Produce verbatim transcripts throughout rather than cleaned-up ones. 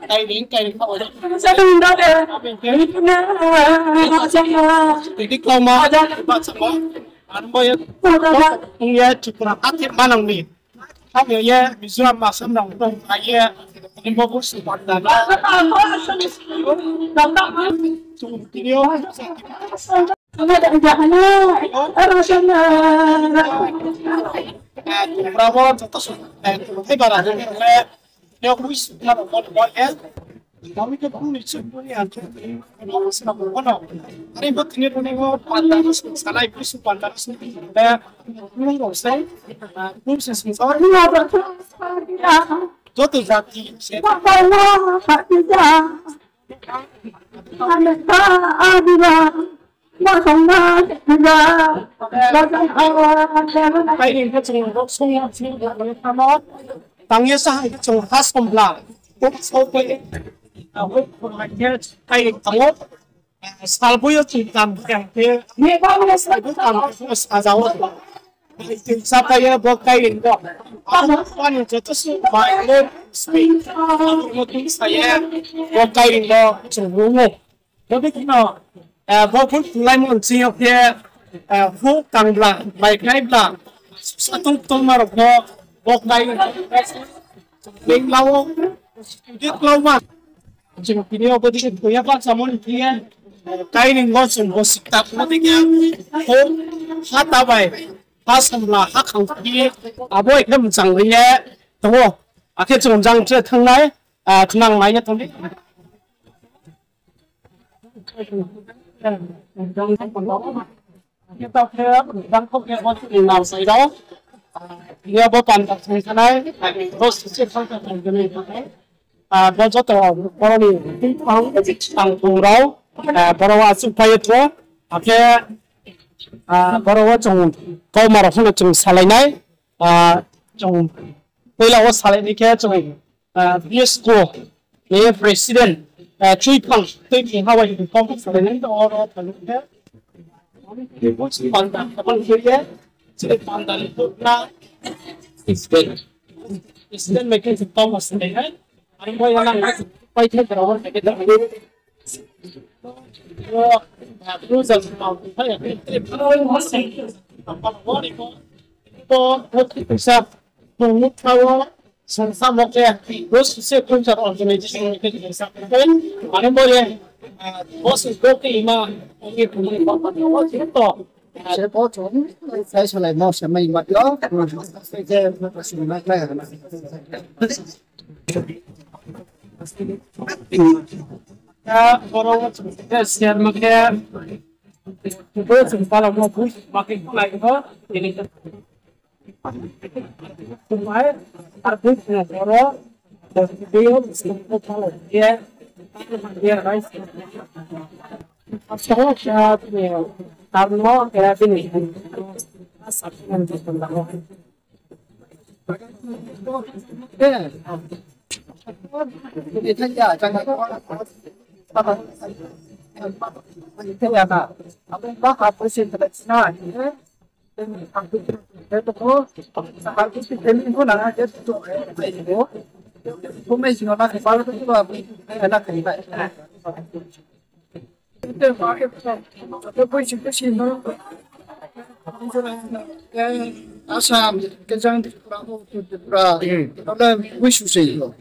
Kairing, kairing kha. Tini klauma, ba samo. Ano bo ye, ong ye Tripura hathir manang ni. Hamya ye Mizoram Assam rang tong ye, tini bo busu panda na. Chung tini yo, eh, Tripura bo joto su, eh, tei bara ni le, yo busu na bo bo ye. Kami ke puni chuk puni ang ke, ano sina bo no. Ari bo tini bo ni bo panda no sung salai busu panda no sung le, puni rao se, ah, puni se sung sa. Joto jati se. Kairing khe chung rok sung, sung, sung, tang ye sa hai khe chung ha somla. Kairing tang ou. Salboi yo chung tang khe, salboi tang khe sajao. Sapai ye bo kairing bo. Abo ani joto su bai le sui. Abo mo tui sa ye bo kairing bo chung rung ou. Bo de kheno, eh, bo phun khulai mon sing yo khe, eh, hu kangbla, bai khnai bla, satung tongma rok bo, bo kairing. Ning lao, di klauma. Chung tini yo bo dikhe koya ba samon khe, kairing bo chung bo sikta bo dikhe, ho, ha ta bai, ha samla, ha khang khe, abo khe mchang ri ye, tong ou. Akhe chung jang tre thangnai, ah, khnang mai ye tong di. Khe taoh khe, jang kho khe bo chini nal sai rao. Khe bo panda thang thanai, bo sisi thang thanai, ah, bo joto boro ni tang tong rao, ah, boro wo achouhpai ye tong ou. Akhe, ah, boro wo chung kauma rao phano chung salai nai, ah, chung poila wo salai ni khe chung, ah, B S K ni president, ah, Tuiphang, Tuiphang Hawai ni kau salai nai, oro thang khe. Panda, panda khe ye, chini panda ni putna, president, president mai khe chung tongma salai nai. Ang bo ya nang pai thai tong ou, pai thai tong ou. Bo, ah, Cruiser, ah, pai ya, pai ya, pai ya, bo, bo, bo, sa, bo, bo, sa, sa, mo khe, bo, se, Cruiser organization, mo khe, sa, pai, ang bo ye, ah, bo, se, bo, khe, ima, ang ye, bo, bo, bo, bo, to, Assam, kejang Tripura, Tripura, abo le buisu se yo.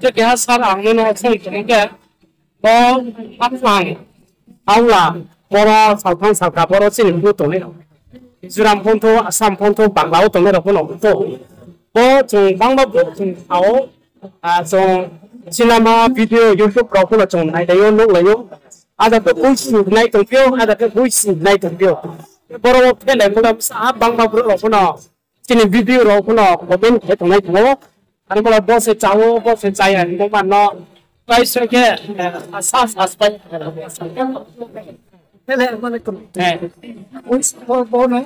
Khe keha sir ang nono soi tong khe, bo haphang, aula, boro salthang salka, boro chini bru tongnai rao. Mizoram phontho, Assam phontho, Bangla wo tongnai rao phono tong. Bo chung bangma bru chung sao, ah, chung cinema, video, YouTube rao phono chung nailai ou, nuhlai ou. Ada khe buisi nai tongphi ou, ada khe buisi nai tongphi ou. Boro wo phelai phono bsa bangma bru rao phono chini video rao pho no comment khe tongnai tong ou. Ani bo no bo se chá ou, bo se chá ya, hingmo man no. Pai se khe, eh, asa, asa, pai. Eh. Bo, bo no.